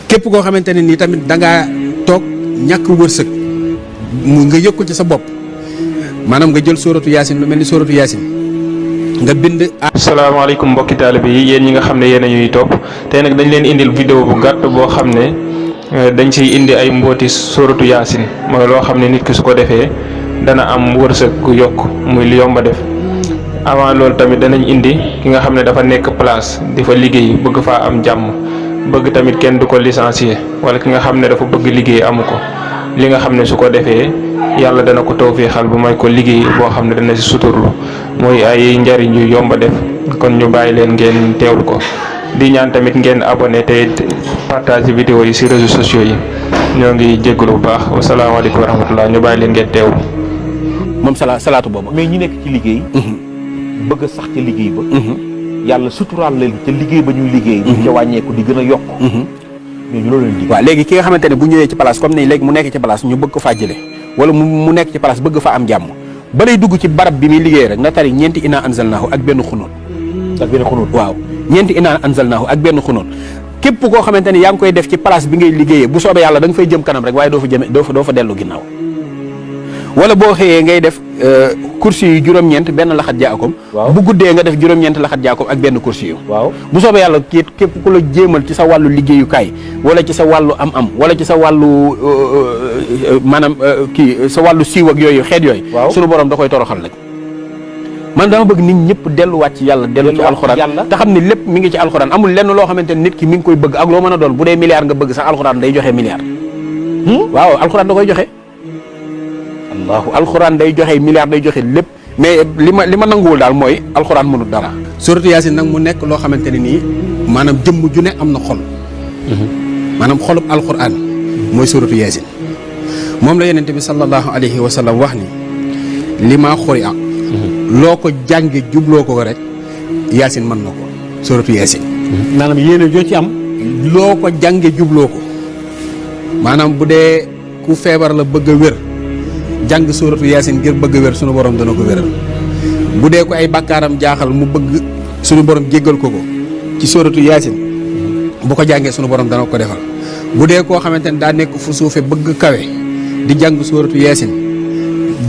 képp koo xamante ne nii tamit da ngaa toog ñàkk wërsëg mu nga yëg ko ci sa bopp maanaam nga jël souratu Yacine lu mel ni souratu Yacine nga bind. asalaamaaleykum mbokki taalibe yi yéen ñi nga xam ne yéen a ñuy topp tey nag dañ leen indil vidéo bu gàtt boo xam ne dañ ciy indi ay mbooti souratu Yacine mooy loo xam ne nit ki su ko defee dana am wërsëg gu yokk muy li yomba def. avant loolu tamit danañ indi ki nga xam ne dafa nekk place di fa liggéey bëgg faa am jàmm bëgg tamit kenn du ko licencier wala ki nga xam ne dafa bëgg liggéey amu ko li nga xam ne su ko defee yàlla dana ko tawfeexal bu may ko liggéey boo xam ne dana si suturlu mooy ay njariñ yu yomba def kon ñu bàyyi leen ngeen teewlu ko di ñaan tamit ngeen abonné te partage vidéo yi si réseaux sociaux yi ñoo ngi jégalu bu baax wasalaamaaleykum wa rahmatullah ñu bàyyi leen ngeen teewlu. moom salaatu boobu. mais ñi nekk ci liggéey. bëgg a sax ca liggéey ba. yàlla suturaal leen ca liggéey ba ñuy liggéey. di ca wàññeeku di gën a yokk. ñooñu loolu leen di. waaw léegi ki nga xamante ne bu ñëwee ci place comme ni léegi mu nekk ci place ñu bëgg ko faa jële wala mu nekk ci place bëgg fa am jàmm ba lay dugg ci barab bi muy liggéey rek na tari ñeenti inaa anzalnaahu ak benn xunoon. ak benn xunoon waaw ñeenti inaa anzalnaahu ak benn xunoon képp koo xamante ne yaa ngi koy def ci place bi ngay liggéeyee bu soobee yàlla da nga fay jëm kanam rek waaye doo fa dellu ginnaaw wala boo xëyee ngay def kursi yu juróom-ñeent benn laxat jaakom bu guddee nga def juróom-ñeent laxat jaakom ak benn kursi yu waaw bu soobee yàlla képp ku la jéemal ci sa wàllu liggéeyukaay wala ci sa wàllu am-am wala ci sa wàllu maanaam sa wàllu siiw ak yooyu xeet yooyu sunu borom da koy toroxal rek man dama bëgg nit ñëpp delluwaat ci yàlla dellu ci alxuraan te xam ne lépp mi ngi ci alxuraan amul lenn loo xamante ne nit ki mi ngi koy bëgg ak loo mën a doon bu dee milliard nga bëgg sax alxuraan day joxe milliard waaw alxuraan da koy joxe alxuraan day joxe milliard day joxe lépp mais li ma nanguwul daal mooy alxuraan mënul dara. sourate Yacine nag mu nekk loo xamante ne nii maanaam jëmm ju ne am na xol. maanaam xolub alxuraan mooy sourate Yacine moom la yonent bi sallallahu alayhi wa sallam wax ni li maa xori ak loo ko jànge jubloo ko rek Yacine mën na ko sourate Yacine. maanaam yéene joo ci am. loo ko jànge jubloo ko maanaam bu dee ku feebar la bëgg a wér. jàng sourate Yacine ngir bëgg wér sunu borom dana ko wéral bu dee ko ay bakkaaram jaaxal mu bëgg sunu borom jéggal ko ci sourate Yacine bu ko jàngee sunu borom dana ko defal bu dee koo xamante ne daa nekk fu suufe bëgg kawe di jàng sourate Yacine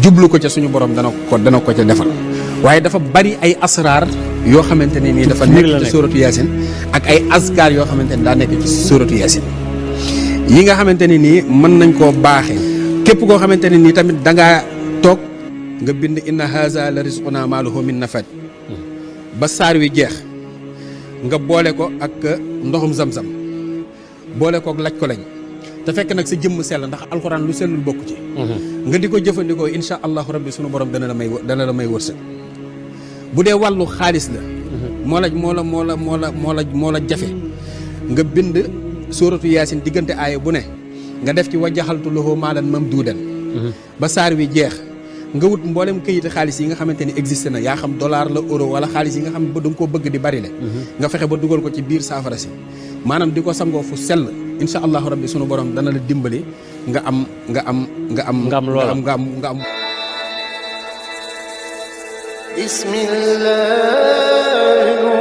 jublu ko ca suñu borom dana ko ca defal waaye dafa bari ay asraar yoo xamante ne nii dafa nekk ci sourate Yacine ak ay azkar yoo xamante ne daa nekk ci sourate Yacine yi nga xamante ne nii mën nañ koo baaxee képp koo xamante ne nii tamit da ngaa toog nga bind inna haza la rizquna ma lahu min nafad ba saar wi jeex nga boole ko ak ndoxum zam-zam boole ko ak laj ko lañ te fekk nag sa jëmm sell ndax alxuraan lu sellul bokk ci nga di ko jëfandikoo insha allahu rabbi sunu borom dana la may wërsëg bu dee wàllu xaalis la moo la jafe nga bind sourate Yacine diggante aaya bu ne nga def ci wajjaxaltu lahu maalan mamduudan ba saar wi jeex nga wut mboolem këyiti xaalis yi nga xamante ni existé na yaa xam dollar la euro wala xaalis yi nga xam ne ba da nga koo bëgg di bari le nga fexe ba dugal ko ci biir saafara si maanaam di ko sangoo fu sell insha allahu rabbi sunu borom dana la dimbali nga am bismillah